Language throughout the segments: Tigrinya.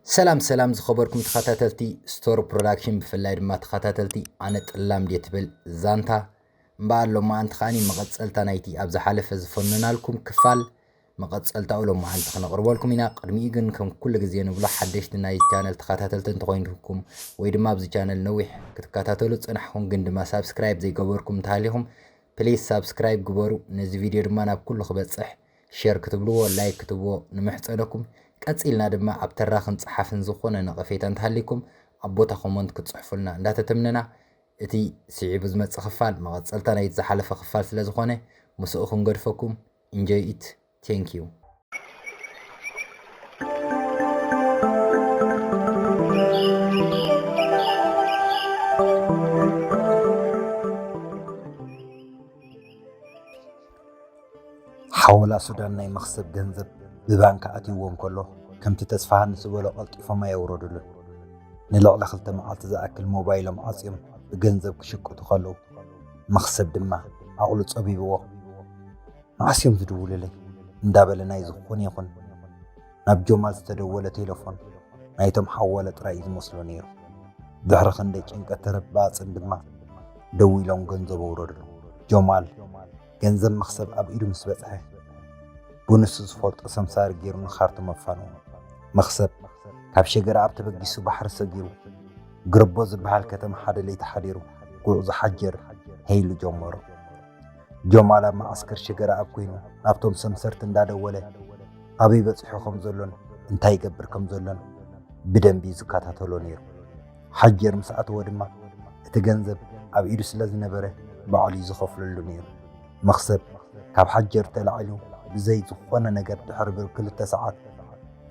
ሰላም ሰላም ዝኸበርኩም ተኸታተልቲ ስቶር ፕሮዳክሽን፣ ብፍላይ ድማ ተኸታተልቲ ኣነ ጥላም ድየ ትብል ዛንታ እምበኣር፣ ሎማዓንቲ ከዓኒ መቐጸልታ ናይቲ ኣብ ዝሓለፈ ዝፈነናልኩም ክፋል መቐጸልታኡ ሎማዓንቲ ክነቕርበልኩም ኢና። ቅድሚኡ ግን ከም ኩሉ ግዜ ንብሎ ሓደሽቲ ናይ ቻነል ተኸታተልቲ እንተኾይንኩም ወይ ድማ ኣብዚ ቻነል ነዊሕ ክትከታተሉ ዝጸናሕኩም ግን ድማ ሳብስክራይብ ዘይገበርኩም እንተሃሊኹም ፕሊስ ሳብስክራይብ ግበሩ። ነዚ ቪድዮ ድማ ናብ ኩሉ ክበጽሕ ሸር ክትብልዎ፣ ላይክ ክትብዎ ንምሕጸነኩም። ቀጺልና ድማ ኣብ ተራኽን ጸሓፍን ዝኾነ ነቐፌታ እንተሃሊኩም ኣብ ቦታ ኮመንት ክትጽሕፉልና እንዳተተምነና፣ እቲ ስዒቡ ዝመጽእ ክፋል መቐጸልታ ናይቲ ዝሓለፈ ክፋል ስለ ዝኾነ ምስኡ ክንገድፈኩም። Enjoy it. Thank you. ሓወላ ሱዳን ናይ መኽሰብ ገንዘብ ብባንክ ኣትይዎ እንከሎ፣ ከምቲ ተስፋሃኒ ዝበሎ ቀልጢፎም ኣየውረዱሉን። ንልዕሊ ክልተ መዓልቲ ዝኣክል ሞባይሎም ዓጽዮም ብገንዘብ ክሽቅጡ ከለዉ፣ መኽሰብ ድማ ዓቕሉ ጸቢብዎ፣ "መዓስ እዮም ዝድውሉለይ?" እንዳበለ ናይ ዝኾነ ይኹን ናብ ጆማል ዝተደወለ ቴሌፎን ናይቶም ሓወለ ጥራይ እዩ ዝመስሎ ነይሩ። ድሕሪ ክንደይ ጭንቀት ተረባጽን ድማ ደዊሎም ገንዘብ ኣውረድሉ። ጆማል ገንዘብ መኽሰብ ኣብ ኢዱ ምስ በጽሐ፣ ብንሱ ዝፈልጦ ሰምሳሪ ገይሩ ንኻርቱም ኣፋነዎ። መኽሰብ ካብ ሸገረኣብ ተበጊሱ ባሕሪ ሰጊሩ፣ ግርቦ ዝበሃል ከተማ ሓደ ለይቲ ሓዲሩ፣ ጉዕዞ ሓጀር ሄይሉ ጀመሮ። ጆማል ኣብ መዓስከር ሸገረኣብ ኮይኑ ናብቶም ሰምሰርቲ እንዳደወለ ኣበይ በጺሑ ከም ዘሎን እንታይ ይገብር ከም ዘሎን ብደንቢ እዩ ዝከታተሎ ነይሩ። ሓጀር ምስ ኣተወ ድማ እቲ ገንዘብ ኣብ ኢዱ ስለ ዝነበረ ባዕሉ እዩ ዝኸፍለሉ ነይሩ። መኽሰብ ካብ ሓጀር ተላዒሉ ብዘይ ዝኾነ ነገር ድሕሪ ብር ክልተ ሰዓት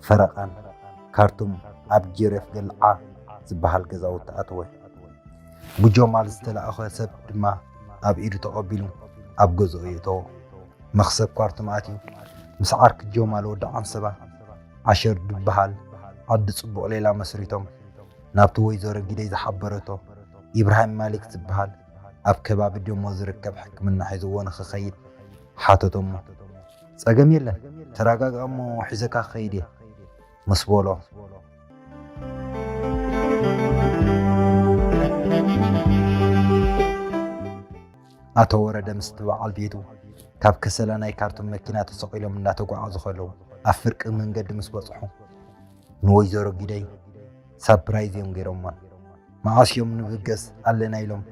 ፈረቓን ካርቱም ኣብ ጀሬፍ ገልዓ ዝበሃል ገዛውቲ ኣተወ። ብጆማል ዝተላእኸ ሰብ ድማ ኣብ ኢዱ ተቐቢሉ ኣብ ገዝኡ የእተዎ። መኽሰብ ካርቱም ኣትዩ ምስ ዓርኪ ጆማል ወዲ ዓንሰባ ዓሸር ዝበሃል ዓዲ ጽቡቕ ሌላ መስሪቶም ናብቲ ወይዘሮ ጊደይ ዝሓበረቶ ኢብራሂም ማሊክ ዝበሃል ኣብ ከባቢ ደሞ ዝርከብ ሕክምና ሒዝዎ ንኽኸይድ ሓተቶሞ። "ጸገም የለን፣ ተረጋግኣ እሞ ሒዘካ ክኸይድ እየ" ምስ በሎ፣ ኣቶ ወረደ ምስቲ በዓል ቤቱ ካብ ከሰላ ናይ ካርቱም መኪና ተሰቒሎም እንዳተጓዓዙ ከለዉ፣ ኣብ ፍርቂ መንገዲ ምስ በጽሑ፣ ንወይዘሮ ጊደይ ሳፕራይዝ እዮም ገይሮሞን። መዓስ እዮም ንብገስ ኣለና ኢሎም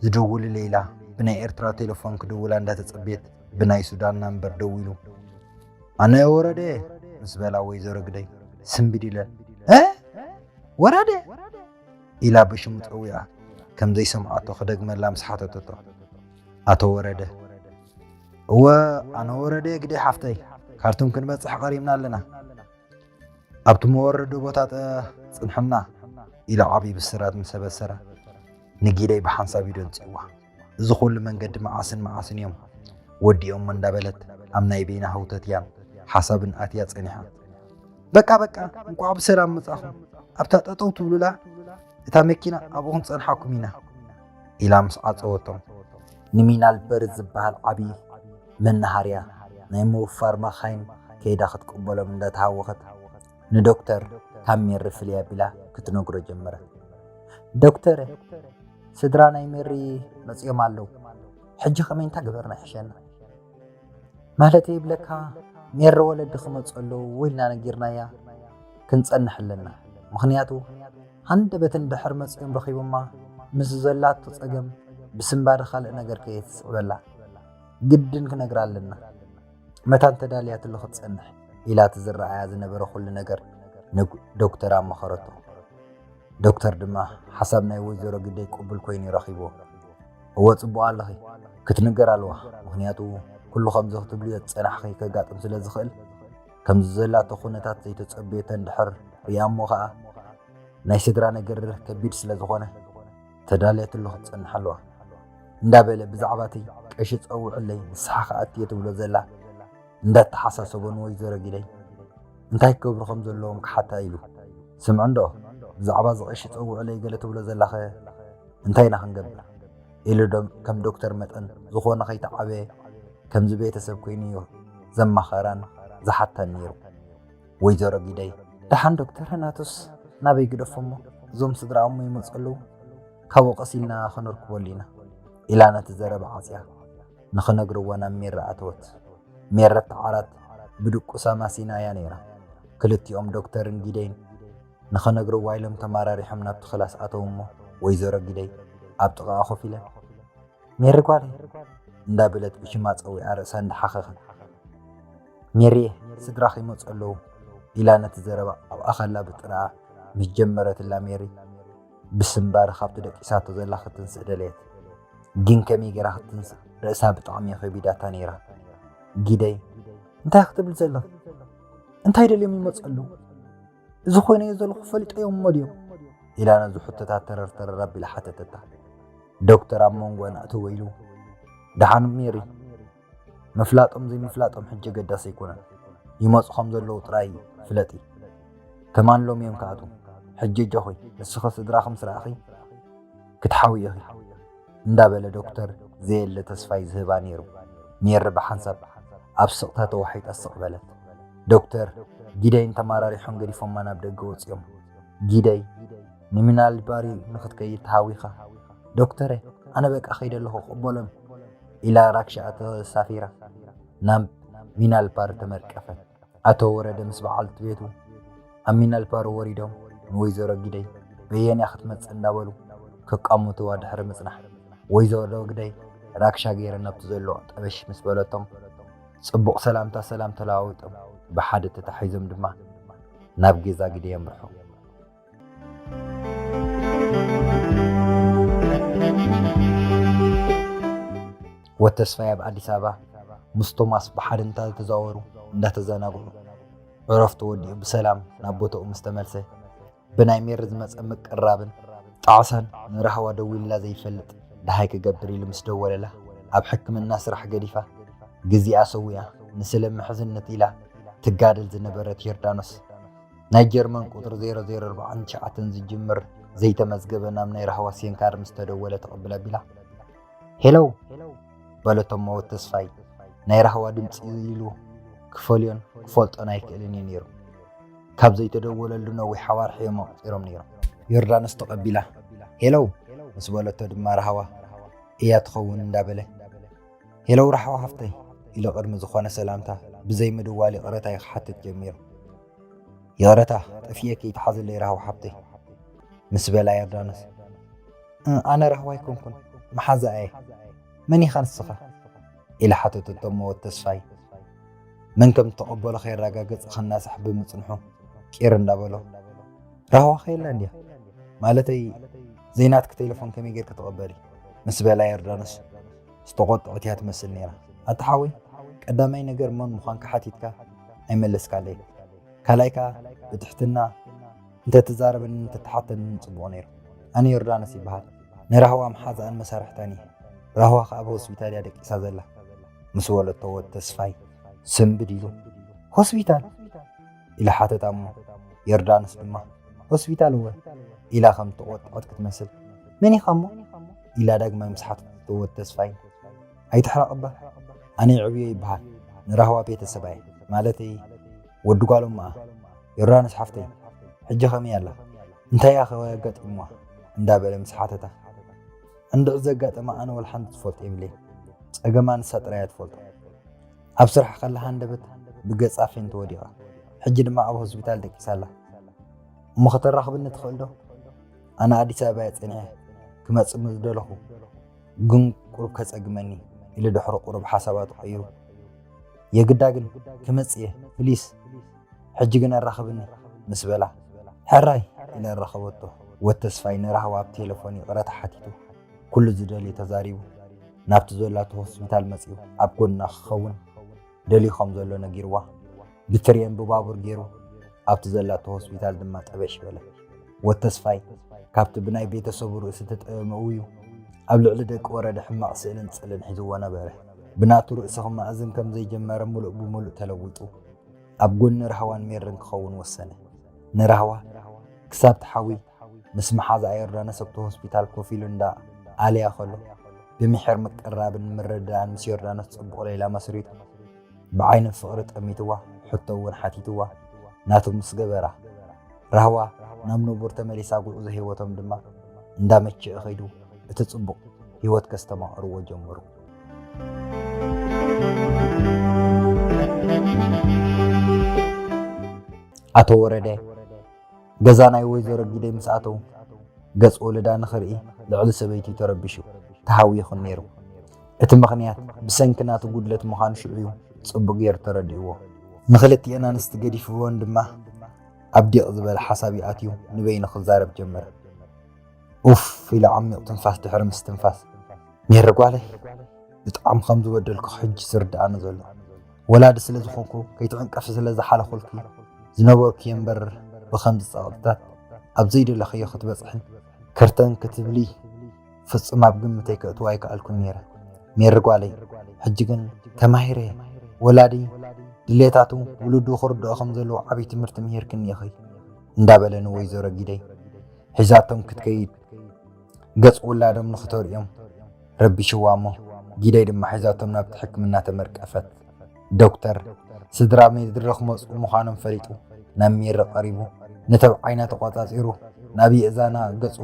ዝደውሉለይ ኢላ ብናይ ኤርትራ ቴሌፎን ክድውላ እንዳተጸበየት፣ ብናይ ሱዳን ናምበር ደዊሉ፣ "ኣነ ወረደ" ምስ በላ፣ ወይዘሮ ግደይ ስንብድ ኢለን፣ "እ? ወረደ?" ኢላ ብሽሙ ጸዊዓ ከም ዘይሰምዓቶ ክደግመላ ምስ ሓተተቶ፣ ኣቶ ወረደ፣ "እወ፣ ኣነ ወረደ ግደይ ሓፍተይ፣ ካርቱም ክንበጽሕ ቀሪብና ኣለና። ኣብቲ መወረዲ ቦታ ጸ-፣ ጽንሕና" ኢሉ ዓቢ ብስራት ምስ ኣበሰራ፣ ንጊደይ ብሓንሳብ ኢዱ ኣንጺእዋ። "እዚ ኹሉ መንገዲ መዓስን መዓስን እዮም ወዲኦሞ?" እንዳበለት ኣብ ናይ በይና ህውተትያን ሓሳብን ኣትያ ጸኒሓ። "በቃ፣ በቃ፣ እንቋዕ ብሰላም መጻኹም። ኣብታ ጠጠው ትብሉላ እታ መኪና ኣብኡ ክንጸንሓኩም ኢና" ኢላ ምስ ዓጸወቶም፣ ንሚናልበርግ ዝበሃል ዓቢ መናሃርያ ናይ ምውፋር ማኻይን ከይዳ ክትቅበሎም እንዳተሃወኸት፣ ንዶክተር ካብ ሜሪ ፍልይ ኣቢላ ክትነግሮ ጀመረት። "ዶክተረ፣ ስድራ ናይ ሜሪ መጺኦም ኣለዉ። ሕጂ ከመይ እንታይ ገበርና ይሕሸና? ማለተይ ይብለካ፣ ሜሪ ወለዲ ክመጹ ኣለዉ ኢልና ነጊርናያ ክንጸንሕ ኣለና። ምኽንያቱ፣ ሃንደበት እንድሕር መጺኦም ረኺቦማ፣ ምስ ዘላቶ ጸገም ብስንባደ ካልእ ነገር ከየትስዕበላ ግድን ክነግራ ኣለና። መታን ተዳልያትሉ ክትጸንሕ" ኢላ እቲ ዝረኣያ ዝነበረ ኩሉ ነገር ንዶክተር ኣማኸረቶ። ዶክተር ድማ ሓሳብ ናይ ወይዘሮ ግደይ ቅቡል ኮይኑ ረኺብዎ። "እወ፣ ጽቡቕ ኣለኺ። ክትንገር ኣለዋ። ምኽንያቱ፣ ኩሉ ከምዚ ክትብልዮ ዝጸናሕኺ ከጋጥም ስለ ዝኽእል፣ ከምዚ ዘላቶ ኩነታት ዘይተጸበየቶ እንድሕር ሪኣ እሞ ኸኣ፣ ናይ ስድራ ነገር ከቢድ ስለ ዝኾነ፣ ተዳልያትሉ ክትጸንሕ ኣለዋ" እንዳበለ፣ ብዛዕባ እቲ ቀሺ ጸውዕለይ፣ ንስኻ ክኣትየ ትብሎ ዘላ እንዳተሓሳሰቦ ንወይዘሮ ጊደይ እንታይ ክገብሩ ከም ዘለዎም ክሓታ ኢሉ፣ "ስምዒ እንዶ፣ ብዛዕባ እዚ ቀሺ ጸውዕለይ ገለ ትብሎ ዘላኸ እንታይ ኢና ክንገብር?" ኢሉ ዶ-፣ ከም ዶክተር መጠን ዝኾነ ከይተዓበየ ከምዚ ቤተሰብ ኮይኑ እዩ ዘማኸራን ዝሓታን ነይሩ። ወይዘሮ ጊደይ ደሓን ዶክተር፣ ናቱስ ናበይ ግደፎ እሞ፣ እዞም ስድራ እሞ ይመፁ ኣለዉ፣ ካብኡ ቀስ ኢልና ከነርክበሉ ኢና፣ ኢላ ነቲ ዘረባ ዓፅያ ንኽነግርዋ ናብ ሜሪ ኣተወት። ሜሪ ኣብቲ ዓራት ብድቁሳ ማሲና እያ ነይራ። ክልቲኦም ዶክተርን ጊደይን ንኽነግርዋ ኢሎም ተመራሪሖም ናብቲ ክላስ ኣተዉ እሞ፣ ወይዘሮ ጊደይ ኣብ ጥቓኣ ኮፍ ኢለን፣ "ሜሪ ጓለይ" እንዳበለት ብሽማ ጸዊዓ ርእሳ እንዳሓኸኸት፣ "ሜሪየ፣ ስድራኺ ይመጹ ኣለዉ" ኢላ ነቲ ዘረባ ኣብኣ ከላ ብጥራኣ ምስ ጀመረትላ፣ ሜሪ ብስንባደ ካብቲ ደቂሳቶ ዘላ ክትንስእ ደለየት። ግን ከመይ ገይራ ክትንስእ? ርእሳ ብጣዕሚ እያ ከቢዳታ ነይራ። "ጊደይ፣ እንታይ ክትብል ዘለኺ? እንታይ ደልዮም ይመጹ ኣለዉ? እዚ ኮይነዮ ዘለኹ ፈሊጠዮም እሞ ድዮም?" ኢላ ነዚ ሕቶታት ተረር ተረር ኣቢላ ሓተተታ። ዶክተር ኣብ መንጎኣን ኣተወ ኢሉ፣ "ደሓን ሜሪ፣ ምፍላጦም ዘይምፍላጦም ሕጂ ኣገዳሲ ኣይኮነን። ይመጹ ከም ዘለዉ ጥራይ ፍለጢ። ከማን ሎሚ እዮም ክኣትዉ። ሕጂ እጆኺ፣ ንስኺ ስድራኺ ምስ ረኣኺ ክትሓውዪ ኢኺ" እንዳበለ ዶክተር ዘየለ ተስፋ እዩ ዝህባ ነይሩ። ሜሪ ብሓንሳብ ኣብ ስቕታ ተዋሒጣ ስቕ በለት። ዶክተር ጊደይን ተመራሪሖም ገዲፎማ ናብ ደገ ወጺኦም። "ጊደይ፣ ንሚናልባሪ ንኽትከይድ ተሃዊኻ?" "ዶክተረ፣ ኣነ በቃ ከይደ ኣለኹ፣ ቅበሎም" ኢላ ራክሻኣ ተሳፊራ ናብ ሚናልባር ተመርቀፈት። ኣቶ ወረደ ምስ በዓልቲ ቤቱ ኣብ ሚናልባር ወሪዶም ንወይዘሮ ጊደይ በየንያ ክትመጽእ እንዳበሉ ከቃምቱዋ ድሕሪ ምጽናሕ፣ ወይዘሮ ጊደይ ራክሻ ገይረን ናብቲ ዘሎ ጠበሽ ምስ በለቶም፣ ጽቡቕ ሰላምታ ሰላም ተለዋዊጦም፣ ብሓደ ተታሒዞም ድማ ናብ ገዛ ጊደይ ኣምርሑ። ወተስፋይ ኣብ ኣዲስ ኣበባ ምስ ቶማስ ብሓደ እንዳተዛወሩ እንዳተዘናግዑ፣ ዕረፍቱ ወዲኡ ብሰላም ናብ ቦታኡ ምስ ተመልሰ፣ ብናይ ሜሪ ዝመጸ ምቅርራብን ጣዕሳን ንራህዋ ደዊሉላ ዘይፈልጥ ደሃይ ክገብር ኢሉ ምስ ደወለላ፣ ኣብ ሕክምና ስራሕ ገዲፋ ግዜኣ ሰዊኣ ንስለ ምሕዝነት ኢላ ትጋደል ዝነበረት ዮርዳኖስ፣ ናይ ጀርመን ቁጽሪ ዜሮ ዜሮ ኣርባዕተ ትሽዓተ ዝጅምር ዘይተመዝገበ ናብ ናይ ራህዋ ሴንካር ምስ ተደወለ ተቐብላ ኣቢላ፣ "ሄሎ" በለቶ እሞ ወተስፋይ ናይ ራህዋ ድምጺ ኢሉ ክፈልዮን ክፈልጦን ኣይክእልን እዩ ነይሩ። ካብ ዘይተደወለሉ ነዊሕ ኣዋርሕ እዮም ኣቑጺሮም ነይሮም። ዮርዳኖስ ተቐቢላ፣ "ሄሎ" ምስ በለቶ ድማ ራህዋ እያ ትኸውን እንዳበለ፣ "ሄሎ ራህዋ ሓፍተይ" ኢሉ ቅድሚ ዝኾነ ሰላምታ ብዘይ ምድዋል ይቕረታ ክሓትት ጀሚሩ። "ይቕረታ፣ ጠፊኤኪ፣ ይትሓዘለይ ራህዋ ሓፍተይ" ምስ በላ ዮርዳኖስ፣ "እ፣ ኣነ ራህዋ ኣይኮንኩን፣ መሓዛኣ እየ። መን ኢኻ ንስኻ?" ኢላ ሓተተቶ እሞ ወተስፋይ መን ከም ዝተቐበሎ ከየረጋገጸ ክናሳሕ ብምጽንሑ ቂር እንዳበሎ፣ "ራህዋ ከየላ እንድያ? ማለተይ ዘይናትኪ ቴሌፎን ከመይ ጌርኪ ትቕበሊ?" ምስ በላ ዮርዳኖስ ዝተቖጥዐት እያ ትመስል ነይራ። "ኣታ ሓወይ፣ ቀዳማይ ነገር መን ምዃንካ ሓቲትካ ኣይመለስካለይ። ካልኣይ ከኣ ብትሕትና እንተትዛረበንን እንተትሓተንን ጽቡቕ ነይሩ። ኣነ ዮርዳኖስ ይበሃል። ንራህዋ መሓዛኣን መሳርሕታን እየ። ራህዋ ከኣ ኣብ ሆስፒታል እያ ደቂሳ ዘላ" ምስ በለቶ ወተስፋይ ስንብድ ኢሉ፣ "ሆስፒታል?" ኢላ ሓተታ እሞ ዮርዳኖስ ድማ፣ "ሆስፒታል እወ" ኢላ ከም ተቖጥዐት ክትመስል፣ "መን ኢኻ እሞ?" ኢላ ዳግማይ ምስ ሓተተቶ ወተስፋይ፣ "ኣይትሕረቕ እባ፣ ኣነ ይዕብዮ ይበሃል፣ ንራህዋ ቤተሰባ እየ፣ ማለተይ ወዲ ጓሎም እኣ። ዮርዳኖስ ሓፍተይ፣ ሕጂ ከመይ ኣላ? እንታይ እያ ከ ኣጋጢምዋ?" እንዳበለ ምስ ሓተታ፣ "እንድዒ ዘጋጠማ ኣነ ወላ ሓንቲ ዝፈልጦ የብለይን። ጸገማ ንሳ ጥራይ እያ ትፈልጦ። ኣብ ስራሕ ከላ ሃንደበት ብገጻ ፌንት ወዲቓ፣ ሕጂ ድማ ኣብ ሆስፒታል ደቂሳ ኣላ። እሞ ከተራኽብኒ ትኽእል ዶ? ኣነ ኣዲስ ኣበባ እየ ጸኒሐ ክመጽእ ምስ ደለኹ፣ ግን ቁሩብ ከጸግመኒ" ኢሉ ድሕሪ ቁሩብ ሓሳባቱ ቀይሩ፣ "የግዳ ግን ክመጽእ እየ፣ ፕሊስ፣ ሕጂ ግን ኣራኽብኒ" ምስ በላ፣ "ሕራይ" ኢላ ኣራኸበቶ። ወተስፋይ ንራህዋ ኣብ ቴሌፎን ይቕረታ ሓቲቱ፣ ኩሉ ዝደልዮ ተዛሪቡ፣ ናብቲ ዘላቶ ሆስፒታል መጺኡ ኣብ ጎና ክኸውን ደልዩ ከም ዘሎ ነጊርዋ፣ ብትሬን ብባቡር ገይሩ ኣብቲ ዘላቶ ሆስፒታል ድማ ጠበሽ በለ። ወተስፋይ ካብቲ ብናይ ቤተሰቡ ርእሲ ተጠመኡ እዩ ኣብ ልዕሊ ደቂ ወረደ ሕማቕ ስእልን ጽልን ሒዝዎ ነበረ። ብናቱ ርእሲ ክመኣዝን ከም ዘይጀመረ ምሉእ ብምሉእ ተለዊጡ ኣብ ጎኒ ራህዋን ሜርን ክኸውን ወሰነ። ንራህዋ ክሳብ ትሓዊ ምስ መሓዛኣ ዮርዳኖስ ኣብቲ ሆስፒታል ኮፍ ኢሉ እንዳ ኣለያ ከሎ፣ ብምሒር ምቅርራብን ምርድዳእን ምስ ዮርዳኖስ ጽቡቕ ሌላ መስሪቱ። ብዓይኒ ፍቕሪ ጠሚትዋ፣ ሕቶ እውን ሓቲትዋ። ናቱ ምስ ገበራ፣ ራህዋ ናብ ንቡር ተመሊሳ፣ ጉዕዞ ህይወቶም ድማ እንዳመቸአ ኸይዱ፣ እቲ ጽቡቕ ህይወት ከስተማቕርዎ ጀመሩ። ኣቶ ወረደ ገዛ ናይ ወይዘሮ ጊደይ ምስ ኣተዉ፣ ገጽ ወለዳ ንኽርኢ ልዕሊ ሰበይቱ ተረቢሹ፣ ተሃዊኹን ነይሩ። እቲ ምኽንያት ብሰንኪ ናቱ ጉድለት ምዃኑ ሽዑ እዩ ጽቡቕ ገይሩ ተረዲእዎ። ንኽልቲኤን ኣንስቲ ገዲፍወን ድማ ኣብ ዲቕ ዝበለ ሓሳብ ይኣትዩ፣ ንበይኑ ክዛረብ ጀመረ። ኡፍ ኢሉ ዓሚቕ ትንፋስ ድሕሪ ምስትንፋስ፣ ሜሪ ጓለይ፣ ብጣዕሚ ከም ዝበደልኩ ሕጂ ዝርድኣኒ ዘሎ። ወላዲ ስለ ዝኾንኩ፣ ከይትዕንቀፊ ስለ ዝሓለኹልኪ ዝነበርኩ እየ እምበር፣ ብኸምዚ ጸቕጥታት ኣብ ዘይደለኽዮ ክትበጽሒ ከርተን ክትብሊ ፍጹም ኣብ ግምተይ ከእትዎ ኣይከኣልኩን ነይረ። ሜሪ ጓለይ፣ ሕጂ ግን ተማሂረ፣ ወላዲ ድሌታቱ ውሉዱ ክርድኦ ከም ዘለዎ ዓብዪ ትምህርቲ ምሂርክኒ ኢኺ እንዳበለ ንወይዘሮ ጊደይ ሒዛቶም ክትከይድ፣ ገጽ ውላዶም ንኽተርእዮም ረቢሽዋ እሞ፣ ጊደይ ድማ ሒዛቶም ናብቲ ሕክምና ተመርቀፈት። ዶክተር ስድራ ሜሪ ክመጹ ምዃኖም ፈሊጡ ናብ ሜሪ ቀሪቡ፣ ንተብዓይና ተቖጻጺሩ ናብ የእዛና ገጹ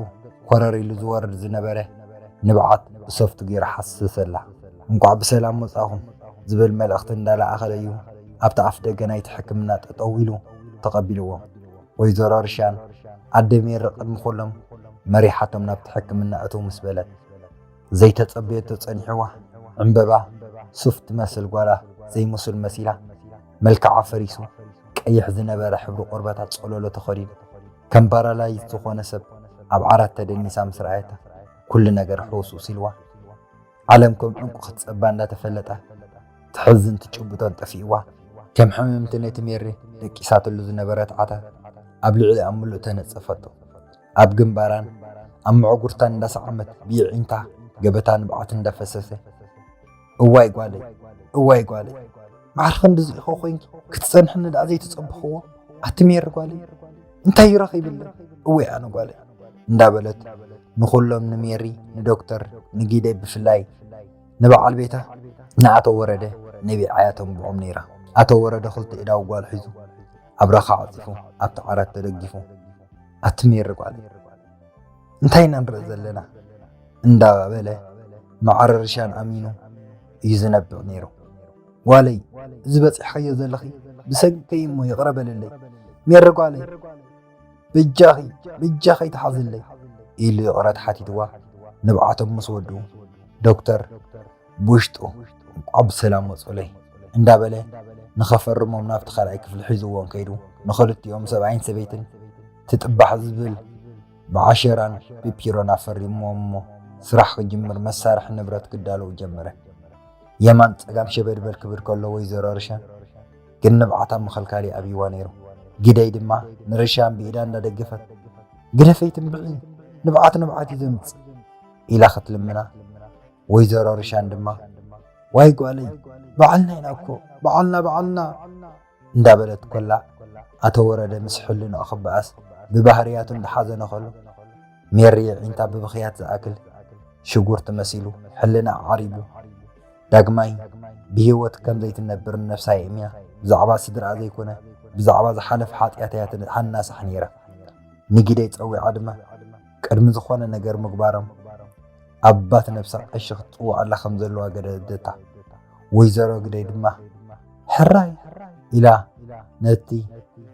ኮረር ኢሉ ዝወርድ ዝነበረ ንብዓት ብሶፍት ገይሩ ሓሰሰላ። እንቋዕ ብሰላም መጻኹም ዝብል መልእኽቲ እንዳለኣኸለ እዩ ኣብቲ ኣፍ ደገ ናይቲ ሕክምና ጠጠው ኢሉ ተቐቢልዎም። ወይዘሮ ርሻን ኣደ ሜሪ ቅድሚ ኩሎም መሪሓቶም ናብቲ ሕክምና እትው ምስ በለት፣ ዘይተጸበየቶ ጸኒሕዋ። ዕምበባ ሱፍ ትመስል ጓላ ዘይምሱል መሲላ፣ መልክዓ ፈሪሱ፣ ቀይሕ ዝነበረ ሕብሪ ቆርበታ ጸሎሎ ተኸዲኑ፣ ከም ፓራላይዝ ዝኾነ ሰብ ኣብ ዓራት ተደኒሳ ምስ ረኣየታ፣ ኩሉ ነገር ሕውስውስ ኢልዋ። ዓለም ከም ዕንቁ ክትጸባ እንዳተፈለጠ፣ ትሕዝን ትጭብጦን ጠፊእዋ። ከም ሕምምቲ ነቲ ሜሪ ደቂሳትሉ ዝነበረት ዓታት ኣብ ልዕሊኣ ምሉእ ተነጸፈቶ። ኣብ ግንባራን ኣብ መዕጉርታን እንዳሰዓመት ብየዒንታ ገበታ ንብዓት እንዳፈሰሰ፣ "እዋይ ጓለይ፣ እዋይ ጓለይ፣ ማዕረ ክንድዚ ኢኸ ኮይንኪ ክትጸንሕኒ ደኣ ዘይተጸበኽዎ? ኣቲ ሜሪ ጓለይ፣ እንታይ እዩ ረኺብለይ? እወይ ኣነ ጓለይ!" እንዳበለት ንኹሎም፣ ንሜሪ፣ ንዶክተር፣ ንጊደይ ብፍላይ፣ ንበዓል ቤታ፣ ንኣቶ ወረደ ነቢዓያ ተንብዖም ነይራ። ኣቶ ወረደ ክልተ ኢዳው ጓል ሒዙ ኣብ ረኻ ዓጺፉ ኣብቲ ዓራት ተደጊፉ፣ "ኣቲ ሜሪ ጓለይ፣ እንታይ ኢና ንርኢ ዘለና?" እንዳበለ ማዕረ ርሻን ኣሚኑ እዩ ዝነብዕ ነይሩ። "ጓለይ፣ እዚ በጺሕካዮ ዘለኺ ብሰንከይ እሞ ይቕረ በልለይ። ሜሪ ጓለይ፣ በጃኺ፣ በጃኺ ተሓዝለይ" ኢሉ ይቕረ ተሓቲትዋ። ንብዓቶም ምስ ወድኡ፣ ዶክተር ብውሽጡ፣ "እንቋዕ ብሰላም መጹለይ" እንዳበለ ንኸፈርሞም ናብቲ ካልኣይ ክፍሊ ሒዝዎም ከይዱ፣ ንኽልቲኦም ሰብኣይን ሰበይትን ትጥባሕ ዝብል ብዓሸራን ብፒሮን ኣፈሪምዎም እሞ፣ ስራሕ ክጅምር መሳርሒ ንብረት ክዳለዉ ጀመረ። የማን ጸጋም ሸበድበል ክብል ከሎ፣ ወይዘሮ ርሻን ግን ንብዓት ኣብ ምኽልካል እዩ ኣብይዋ ነይሩ። ግደይ ድማ ንርሻን ብኢዳ እንዳደገፈት፣ "ግደፈይ ትንብዒ፣ ንብዓት ንብዓት እዩ ዘምጽእ" ኢላ ክትልምና፣ ወይዘሮ ርሻን ድማ፣ "ዋይ ጓለይ፣ በዓልና ኢና እኮ፣ በዓልና፣ በዓልና" እንዳበለት ኮላ፣ ኣቶ ወረደ ምስ ሕልንኦ ክበኣስ ብባህርያቱ እንዳሓዘነ ከሎ፣ ሜሪ የዒንታ ብብኽያት ዝኣክል ሽጉርቲ መሲሉ ሕልንኣ ዓሪቡ፣ ዳግማይ ብህይወት ከም ዘይትነብር ነፍሳ የእምያ። ብዛዕባ ስድራኣ ዘይኮነ፣ ብዛዕባ ዝሓለፈ ሓጢኣታ እያ ትሃናሳሕ ነይራ። ንጊደይ ጸዊዓ ድማ፣ ቅድሚ ዝኾነ ነገር ምግባሮም፣ ኣባት ነብሳ ቀሺ ክትጽውዓላ ከም ዘለዋ ገደደታ። ወይዘሮ ግደይ ድማ፣ "ሕራይ!" ኢላ ነቲ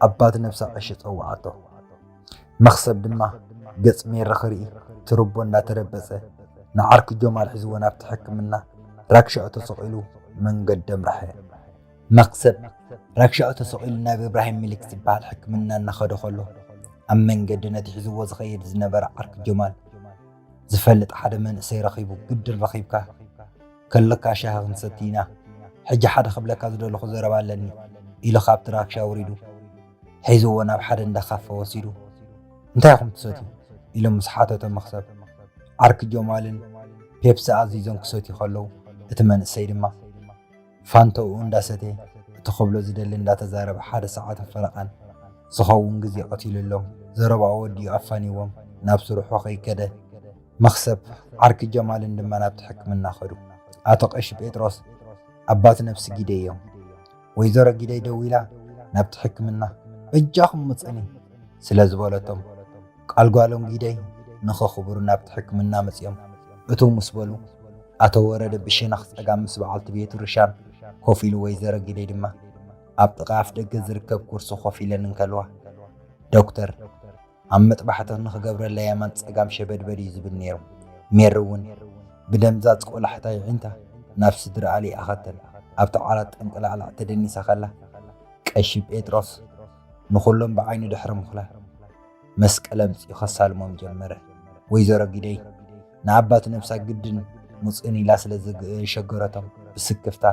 ኣባት ነብሳ ቀሺ ጸውዓቶ። መኽሰብ ድማ ገጽ ሜሪ ክርኢ ትርቦ እንዳተረበጸ፣ ንዓርኪ ጀማል ሒዝዎ ናብቲ ሕክምና ራክሻኡ ተሰቒሉ መንገዶም ራሐ። መኽሰብ ራክሻኡ ተሰቒሉ ናብ እብራሂም ሚሊክ ዝበሃል ሕክምና እናኸደ ከሎ፣ ኣብ መንገዲ ነቲ ሒዝዎ ዝኸይድ ዝነበረ ዓርኪ ጀማል ዝፈልጥ ሓደ መንእሰይ ረኺቡ፣ "ግድን ረኺብካ ከለካ ሻሂ ክንሰቲ ኢና፣ ሕጂ ሓደ ክብለካ ዝደለኹ ዘረባ ኣለኒ" ኢሉ ካብቲ ራክሻ ኣውሪዱ ሒዝዎ ናብ ሓደ እንዳ ካፈ ወሲዱ፣ "እንታይ ኢኹም ትሰትዩ?" ኢሉ ምስ ሓተቶ፣ መኽሰብ ዓርኪ ጀማልን ፔፕሲ ኣዚዞም ክሰትዩ ከለዉ፣ እቲ መንእሰይ ድማ ፋንታኡ እንዳሰተየ፣ እቲ ክብሎ ዝደሊ እንዳተዛረበ፣ ሓደ ሰዓትን ፈረቓን ዝኸውን ግዜ ቀቲሉሎም፣ ዘረባኡ ወዲኡ ኣፋንይዎም ናብ ስርሑ ከይከደ፣ መኽሰብ ዓርኪ ጀማልን ድማ ናብቲ ሕክምና ከዱ። ኣቶ ቀሺ ጴጥሮስ ኣባት ነብሲ ጊደይ እዮም። ወይዘሮ ጊደይ ደዊላ ናብቲ ሕክምና፣ "በጃኹም ምጸኒ፣ ስለ ዝበለቶም፣ ቃል ጓሎም ጊደይ ንኸኽብሩ ናብቲ ሕክምና መጺኦም። እትው ምስ በሉ፣ ኣቶ ወረደ ብሸነኽ ጸጋም ምስ በዓልቲ ቤቱ ርሻን ኮፍ ኢሉ፣ ወይዘሮ ጊደይ ድማ ኣብ ጥቓ ኣፍ ደገ ዝርከብ ኩርሲ ኮፍ ኢለን እንከልዋ፣ ዶክተር ኣብ መጥባሕቲ ንኽገብረላ የማን ጸጋም ሸበድበድ እዩ ዝብል ነይሩ። ሜሪ እውን ብደምዛዝ ቆላሕታ ይዒንታ ናብ ስድራኣ ሊኣኸተን ኣብቲ ዓራት ጠንቅላዕላዕ ተደኒሳ ከላ፣ ቀሺ ጴጥሮስ ንኹሎም ብዓይኑ ድሕሪ ምኹላ መስቀል ኣምጺኡ ከሳልሞም ጀመረ። ወይዘሮ ጊደይ ንኣባቱ ነብሳ ግድን ሙጽእን ኢላ ስለ ዝሸገረቶም ብስክፍታ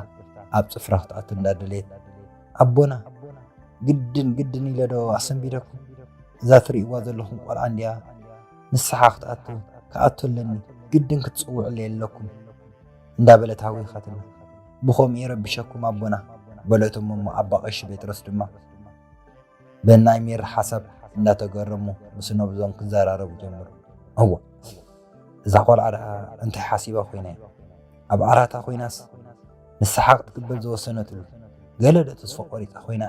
ኣብ ጽፍራ ክትኣቱ እንዳደለየት፣ ኣቦና፣ ግድን ግድን ኢለ ዶ ኣሰንቢደኩም? እዛ ትርእይዋ ዘለኹም ቆልዓ እንድያ ንስሓ ክትኣቱ ክኣቱ ኣለኒ፣ ግድን ክትጽውዕለይ ኣለኩም እንዳበለት ሃዊኻትና። ብኸምኡ ይረብሸኩም ኣቦና በለቶም። እሞ ኣባ ቀሺ ጴጥሮስ ድማ ብናይ ሜሪ ሓሳብ እንዳተገረሙ ምስ ነብዞም ክዘራረቡ ጀመሩ። እዋ እዛ ቆልዓ ደኣ እንታይ ሓሲባ ኮይና እያ? ኣብ ዓራታ ኮይናስ ንስሓ ክትቅበል ዝወሰነትሉ ገለ ዶ ተስፋ ቆሪጻ ኮይና?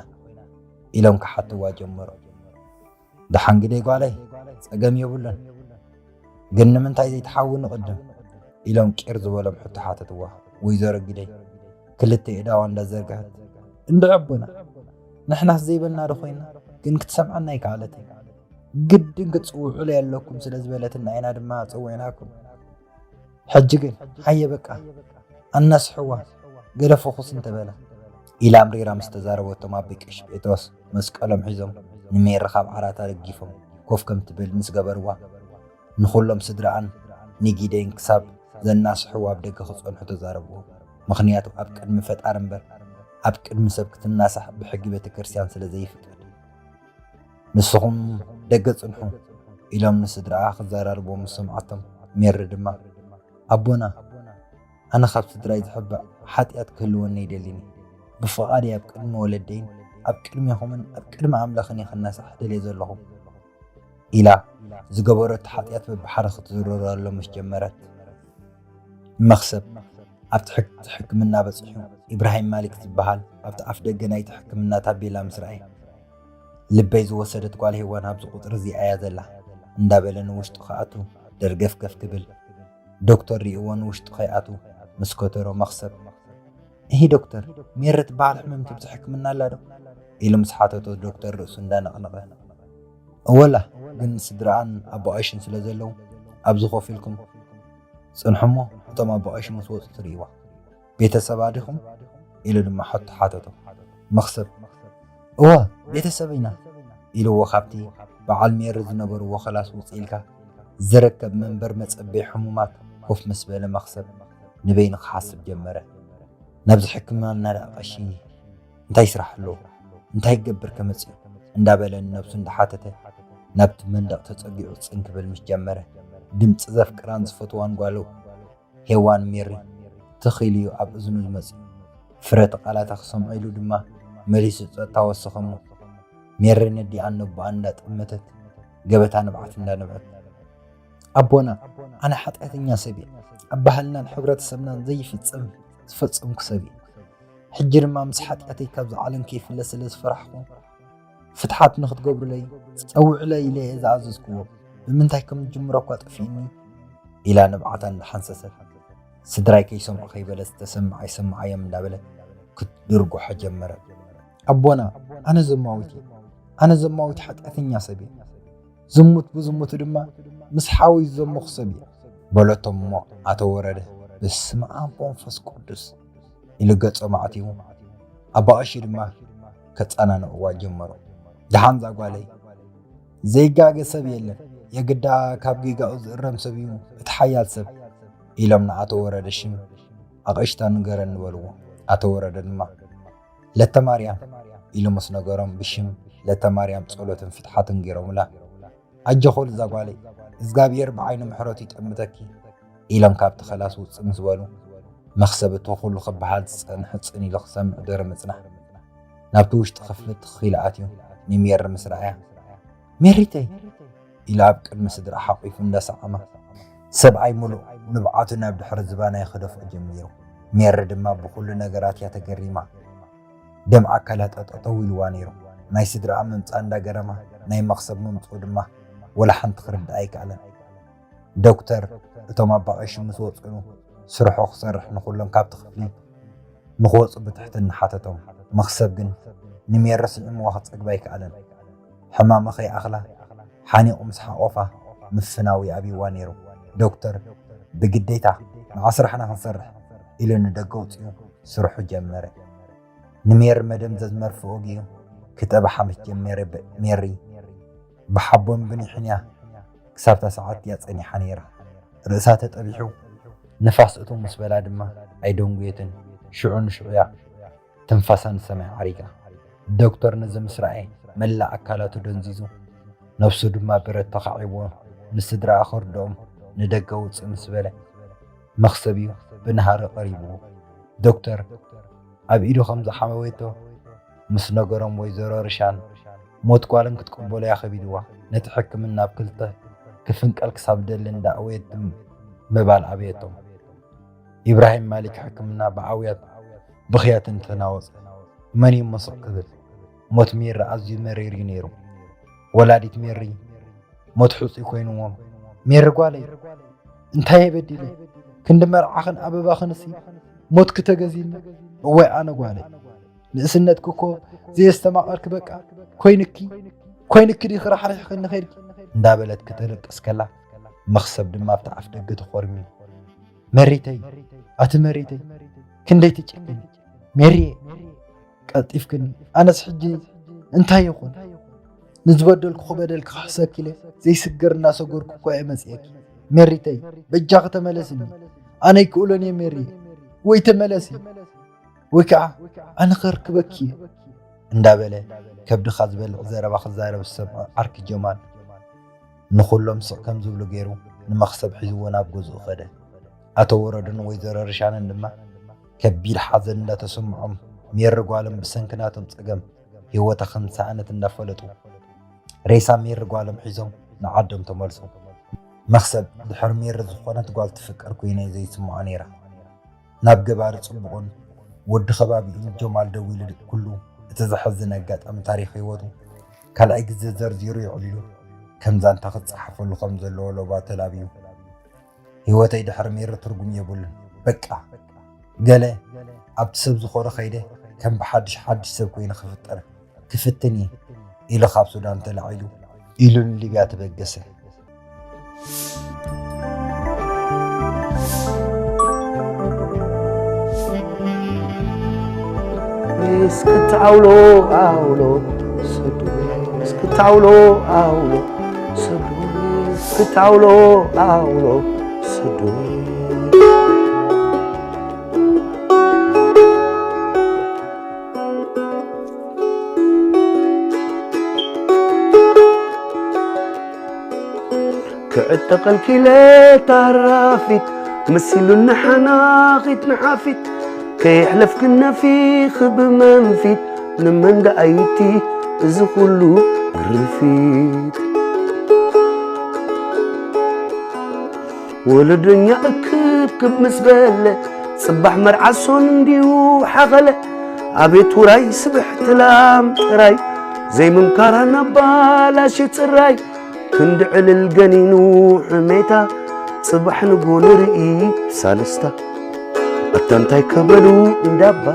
ኢሎም ክሓትዋ ጀመሩ። ደሓን ግደይ ጓለይ፣ ጸገም የብሉን፣ ግን ንምንታይ ዘይትሓዊ ንቕድም? ኢሎም ቂር ዝበሎም ሕቶ ሓተትዋ። ወይዘሮ ግደይ ክልተ የእዳዋ እንዳዘርግሐት፣ እንድዒ ኣቦና፣ ንሕናስ ዘይበልና ዶ ኮይና? ግን ክትሰምዓና ኣይከኣለትን። ግድን ክትጽውዑለይ ኣለኩም ስለ ዝበለትና ኢና ድማ ጸዊዕናኩም። ሕጂ ግን ሃየ በቃ ኣናስሕዋ፣ ገለ ፈኹስ እንተበላ። ኢላ ኣምሪራ ምስ ተዛረበቶም፣ ኣቦይ ቀሺ ጴጥሮስ መስቀሎም ሒዞም ንሜሪ ካብ ዓራታ ደጊፎም ኮፍ ከም ትብል ምስ ገበርዋ፣ ንኹሎም ስድራኣን ንጊደይን ክሳብ ዘናስሕዋ ኣብ ደገ ክጸንሑ ተዛረብዎ። ምኽንያቱ ኣብ ቅድሚ ፈጣሪ እምበር ኣብ ቅድሚ ሰብ ክትናሳሕ ብሕጊ ቤተ ክርስቲያን ስለ ዘይፍቀድ። ንስኹም ደገ ጽንሑ ኢሎም ንስድራኣ ክዘራርቦም ምስ ሰምዓቶም፣ ሜሪ ድማ ኣቦና፣ ኣነ ካብ ስድራይ ዝሕባእ ሓጢኣት ክህልወኒ ኣይደልን እየ። ብፍቓደይ ኣብ ቅድሚ ወለደይን ኣብ ቅድሜኹምን ኣብ ቅድሚ ኣምላኽን እየ ክነሳሕ ደልየ ዘለኹ ኢላ ዝገበረቶ ሓጢኣት በብሓደ ክትዝርረሎም ምስ ጀመረት፣ መኽሰብ ኣብቲ ሕክ- ሕክምና በጺሑ። ኢብራሂም ማሊክ ዝበሃል ኣብቲ ኣፍ ደገ ናይቲ ሕክምና ታቤላ ምስ ረኣየ፣ ልበይ ዝወሰደት ጓል ሄዋን ኣብዚ ቁጽሪ እዚኣ እያ ዘላ እንዳበለ ንውሽጡ ክኣቱ ደርገፍገፍ ክብል፣ ዶክተር ሪእዎ ንውሽጡ ከይኣቱ ምስ ከተሮ፣ መኽሰብ፣ እሂ ዶክተር፣ ሜሪ ትበሃል ሕምምቲ ኣብዚ ሕክምና ኣላ ዶ? ኢሉ ምስ ሓተቶ፣ ዶክተር ርእሱ እንዳነቕነቐ፣ እወላ፣ ግን ስድራኣን ኣቦ ኣይሽን ስለ ዘለዉ ኣብዚ ኮፍ ኢልኩም ጽንሑ እሞ እቶም ኣቦ ኣይሽ ምስ ወጹ ትርእይዋ። ቤተሰባ ዲኹም? ኢሉ ድማ ሕቶ ሓተቶ። መኽሰብ፣ እወ፣ ቤተሰብ ኢና ኢልዎ፣ ካብቲ በዓል ሜሪ ዝነበርዎ ክላስ ውጽእ ኢልካ ዝርከብ መንበር መጸበዪ ሕሙማት ኮፍ ምስ በለ፣ መኽሰብ ንበይኑ ክሓስብ ጀመረ። ናብዚ ሕክምና ደኣ ቀሺ እንታይ ስራሕ ኣለዎ? እንታይ ክገብር ከመጽእ? እንዳበለ ንነብሱ እንዳሓተተ ናብቲ መንደቕ ተጸጊዑ ጽን ክብል ምስ ጀመረ፣ ድምጺ ዘፍቅራን ዝፈትዋን ጓሉ ሄዋን፣ ሜሪ፣ ትኽ ኢሉ እዩ ኣብ እዝኑ ዝመጽእ። ፍረቲ ቃላታ ክሰምዖ ኢሉ ድማ መሊሱ ጸጥታ ወሰኸ እሞ፣ ሜሪ ነዲኣን ነቦኣን እንዳጠመተት ገበታ ንብዓት እንዳነብዐት፣ ኣቦና፣ ኣነ ሓጢኣተኛ ሰብ እየ። ኣብ ባህልናን ሕብረተሰብናን ዘይፍጸም ዝፈጸምኩ ሰብ እየ። ሕጂ ድማ ምስ ሓጢኣተይ ካብዚ ዓለም ከይፍለ ስለ ዝፈራሕኩ፣ ፍትሓት ንኽትገብሩለይ ጸውዑለይ ኢለ እየ ዝኣዘዝክዎ። ብምንታይ ከም ዝጅምሮ እኳ ጠፊእኒ ኢላ ንብዓታ እንዳሓንሰሰት፣ ስድራይ ከይሰምዑ ከይበለት ዝተሰምዓ ይሰምዓዮም እንዳበለት ክትድርጉሖ ጀመረት። ኣቦና፣ ኣነ ዘማዊት እየ። ኣነ ዘማዊት ሓጢኣተኛ ሰብ እየ። ዝሙት ብዝሙቱ ድማ ምስ ሓወይ ዝዘመኹ ሰብ እየ። በለቶም እሞ ኣቶ ወረደ፣ በስመ ኣብ ወመንፈስ ቅዱስ ኢሉ ገጾም ኣዕቲቡ ኣባ ቀሺ ድማ ከጸናንዕዋ ጀመሩ። ደሓን እዛ ጓለይ፣ ዘይጋገ ሰብ የለን፣ የግዳ ካብ ጌጋኡ ዝእረም ሰብ እዩ እቲ ሓያል ሰብ ኢሎም ንኣቶ ወረደ ሽም ኣቕሽታ ንገረኒ በልዎ። ኣቶ ወረደ ድማ ለተ ማርያም ኢሉ ምስ ነገሮም ብሽም ለተ ማርያም ጸሎትን ፍትሓትን ገይሮምላ። ኣጆኺ እዛ ጓለይ፣ እግዚኣብሔር ብዓይኑ ምሕረቱ ይጠምተኪ ኢሎም ካብቲ ከላስ ውጽእ ምስ በሉ፣ መኽሰብ እቲ ኩሉ ክበሃል ዝጸንሐ ጽን ኢሉ ክሰምዕ ድሕሪ ምጽናሕ፣ ናብቲ ውሽጢ ክፍሊ ትኽ ኢሉ ኣትዩ ንሜሪ ምስ ረኣያ፣ ሜሪተይ ኢሉ ኣብ ቅድሚ ስድራ ሓቂፉ እንዳሰዓማ፣ ሰብኣይ ምሉእ ንብዓቱ ናብ ድሕሪ ዝባናይ ክደፍኦ ጀሚሩ። ሜሪ ድማ ብኹሉ ነገራት እያ ተገሪማ። ደም ኣካላታ ጠጠው ኢልዋ ነይሩ። ናይ ስድራኣ ምምጻእ እንዳገረማ፣ ናይ መኽሰብ ምምጽኡ ድማ ወላ ሓንቲ ክርድኣ ኣይከኣለን። ዶክተር፣ እቶም ኣባቐሺ ምስ ወጽኡ፣ ስርሑ ክሰርሕ ንኹሎም ካብቲ ክፍሊ ንኽወጹ ብትሕትና ሓተቶም። መኽሰብ ግን ንሜሪ ስዒምዋ ክጸግባ ኣይከኣለን። ሕማማ ከይኣኽላ ሓኒቑ ምስ ሓቖፋ ምፍናው ይኣብይዋ ነይሩ። ዶክተር ብግዴታ ንዓስራ ሓና ክንሰርሕ ኢሉ ንደገ ኣውጺኡ ስርሑ ጀመረ። ንሜሪ መደምዘዝ መርፍእ ወጊኡ ክጠብሓ ምስ ጀመረ ብ-፣ ሜሪ ብሓቦን ብኒሕን እያ ክሳብታ ሰዓት እያ ጸኒሓ ነይራ። ርእሳ ተጠቢሑ ንፋስ እትው ምስ በላ ድማ ኣይደንጉየትን። ሽዑ ንሽዑ እያ ትንፋሳ ንሰማይ ዓሪጋ። ዶክተር ነዚ ምስ ረኣየ መላእ ኣካላቱ ደንዚዙ፣ ነብሱ ድማ ብረት ተኻዒብዎ ንስድራኣ ከርድኦም ንደገ ውጽእ ምስ በለ፣ መኽሰብ እዩ ብናህሪ ቀሪብዎ። ዶክተር ኣብ ኢዱ ከም ዝሓመወቶ ምስ ነገሮም፣ ወይዘሮ ርሻን ሞት ጓለን ክትቅበሎ እያ ከቢድዋ። ነቲ ሕክምና ኣብ ክልተ ክፍንቀል ክሳብ ደሊ እንዳኣወየት ምባል ኣበየቶም። ኢብራሂም ማሊክ ሕክምና ብኣውያት ብኽያትን ተናወጸ። መን እዩ እሞ ስቕ ክብል? ሞት ሜሪ ኣዝዩ መሪር እዩ ነይሩ። ወላዲት ሜሪ ሞት ሕጹይ ኮይንዎም፣ "ሜሪ ጓለይ፣ እንታይ እየ በዲለ? ክንዲ መርዓኽን ኣበባኽንሲ ሞት ክተገዚኒ? እዋይ ኣነ ጓለይ፣ ንእስነትኪ እኮ ዘየስተማቐርኪ በቃ ኮይንኪ፣ ኮይንኪ ዲኺ ራሕሪሕኽኒ ኸይድኪ?" እንዳበለት ክተለቅስ ከላ፣ መኽሰብ ድማ ኣብቲ ኣፍ ደገ ተኾርምዩ፣ "መሪተይ፣ ኣቲ መሪተይ፣ ክንደይ ትጭክኒ? ሜሪየ፣ ቀልጢፍክኒ። ኣነስ ሕጂ እንታይ ይኹን? ንዝበደልኩ በደል ክኽሕሰኪ ኢለ ዘይስገር እናሰገርኩ እኮ እየ መጺኤኪ። ሜሪተይ፣ በጃኺ ተመለስኒ። ኣነ ኣይክእሎን እየ ሜሪየ። ወይ ተመለሲ፣ ወይ ከዓ ኣነ ከርክበኪ እየ" እንዳበለ ከብድኻ ዝበልዕ ዘረባ ክዛረብ ዝሰምዖ ዓርኪ ጀማል፣ ንኹሎም ስቕ ከም ዝብሉ ገይሩ ንመኽሰብ ሒዝዎ ናብ ገዝኡ ከደ። ኣቶ ወረዱን ወይዘሮ ርሻንን ድማ ከቢድ ሓዘን እንዳተሰምዖም፣ ሜሪ ጓሎም ብሰንኪ ናቶም ጸገም ህይወታ ከም ዝሰኣነት እንዳፈለጡ፣ ሬሳ ሜሪ ጓሎም ሒዞም ንዓዶም ተመልሱ። መኽሰብ ድሕሪ ሜሪ ዝኾነት ጓል ትፍቀር ኮይና ዘይስምዖ ነይራ። ናብ ገባሪ ጽቡቕን ወዲ ከባቢኡን ጀማል ደዊሉ ኩሉ እቲ ዘሕዝን ኣጋጣሚ ታሪኽ ህይወቱ ካልኣይ ግዜ ዘርዚሩ የዕሊሉ፣ ከም ዛንታ ክጸሓፈሉ ከም ዘለዎ ሎባ ተላብዩ። "ህይወተይ ድሕሪ ሜሪ ትርጉም የብሉን። በቃ፣ ገለ ኣብቲ ሰብ ዝኾነ ከይደ ከም ብሓድሽ ሓድሽ ሰብ ኮይነ ክፍጠር ክፍትን እየ" ኢሉ ካብ ሱዳን ተላዒሉ ኢሉ ንሊብያ ተበገሰ። እስክታ ኣውሎ ኣውሎ ሰዱ፣ እስክታ ኣውሎ ኣውሎ ሰዱ፣ እስክታ ኣውሎ ኣውሎ ሰዱ። ክዕጠቐልኪ ኢለ ታራፊት መሲሉኒ ሓናኺት ንሓፊት ከየሕለፍክን ነፊኺ ብመንፊት ንመን ደኣይቲ እዚ ኩሉ ግርፊት ወለደኛ እክብክብ ምስ በለ ጽባሕ መርዓ ሶን እንዲዩ ሓኸለ ኣቤት ውራይ ስብሕቲ ላም ጥራይ ዘይምምካራ ናብ ባላሽ ጽራይ ክንዲ ዕልል ገኒኑ ሕሜታ ጽባሕ ንጎ ንርኢ ብሳልስታ ኣታ እንታይ ከበሉ እንዳባ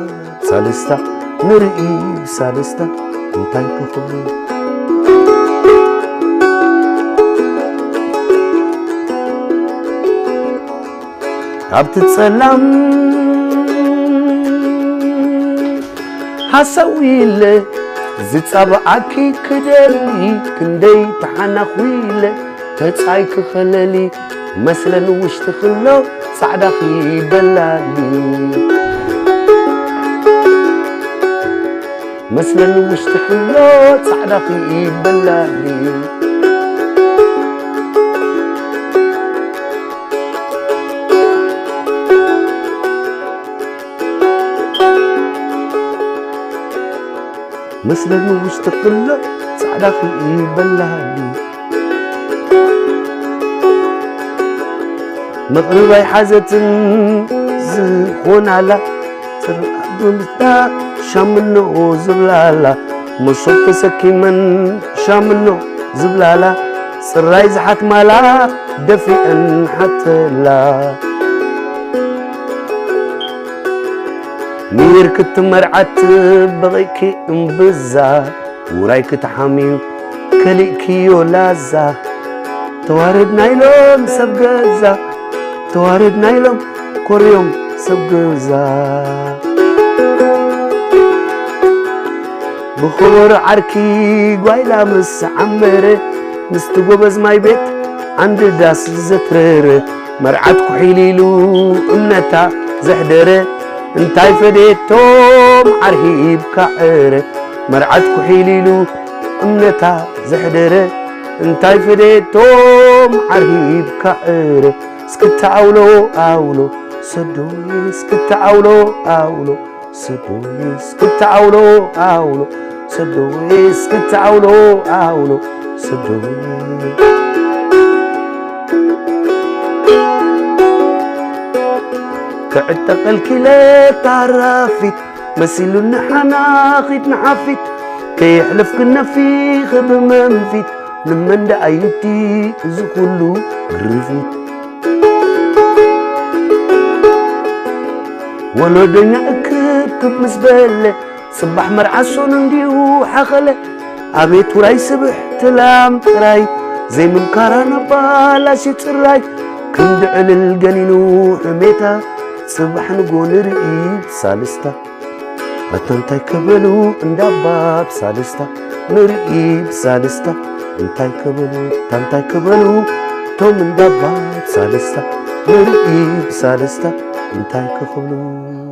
ሳልስታ ንርኢ ብሳልስታ እንታይ ከኽብሉ ካብቲ ጸላም ሃሳዊለ ዝጻብዓኪ ክደሊ ክንደይ ተሓናኺለ ተጻይ ክኸለሊ መስለን ውሽጢ ክሎ ጻዕዳ ኺበላሊ መስለን ውሽጢ ክሎ ጻዕዳ ኺበላሊ መስለኒ ውሽጢ ክሎ ጻዕዳ ክኢበላኒ መቕርብ ኣይሓዘትን ዝኾናላ ጽርዓት ብምታ ሻምኖ ዝብላላ መሶብ ተሰኪመን ሻምኖ ዝብላላ፣ ጽራይ ዝሓትማላ ደፊአን ሓተላ። ሚር ክትመርዓት በቒዕኪ እምብዛ፣ ውራይ ክትሓምዩ ከሊእክዮ ላዛ። ተዋረድና ኢሎም ሰብ ገዛ፣ ተዋረድና ኢሎም ኮርዮም ሰብ ገዛ። ብኸበሮ ዓርኪ ጓይላ ምስ ዓመረ፣ ምስቲ ጎበዝ ማይ ቤት ዓንዲ ዳስ ዘትረረ፣ መርዓት ኩሒል ኢሉ እምነታ ዘሕደረ፣ እንታይ ፈደየቶም ዓርሂብካ ዕረ። መርዓት ኩሒል ኢሉ እምነታ ዘሕደረ፣ እንታይ ፈደየቶም ዓርሂብካ ዕረ። እስክታ ኣውሎ ኣውሎ ሰዶይ፣ እስክታ ኣውሎ ኣውሎ ሰዶይ፣ እስክታ ኣውሎ ኣውሎ ሰዶይ፣ እስክታ ኣውሎ ኣውሎ ሰዶይ። ክዕጠቐልኪ ኢለ ታራፊት፣ መሲሉኒ ሓናኺት ንሓፊት፣ ከየሕለፍኪ ነፊኺ ብመንፊት፣ ንመን ደኣ እዩ እቲ እዚ ኩሉ ግርፊት? ወለዶኛ እክብክብ ምስ በለ፣ ጽባሕ መርዓ ሶን እንዲዩ ሓኸለ። ኣቤት ውራይ ስብሕቲ ላም ጥራይ፣ ዘይምምካራ ናብ ባላሽ ጽራይ። ክንዲ ዕልል ገኒኑ ሕሜታ፣ ጽባሕ ንጎ ንርኢ ብሳልስታ። ኣታ እንታይ ከበሉ እንዳባ ብሳልስታ፣ ንርኢ ብሳልስታ። እንታይ ከበሉ፣ ኣታ እንታይ ከበሉ ቶም እንዳባ ብሳልስታ፣ ንርኢ ብሳልስታ። እንታይ ከኽብሉ።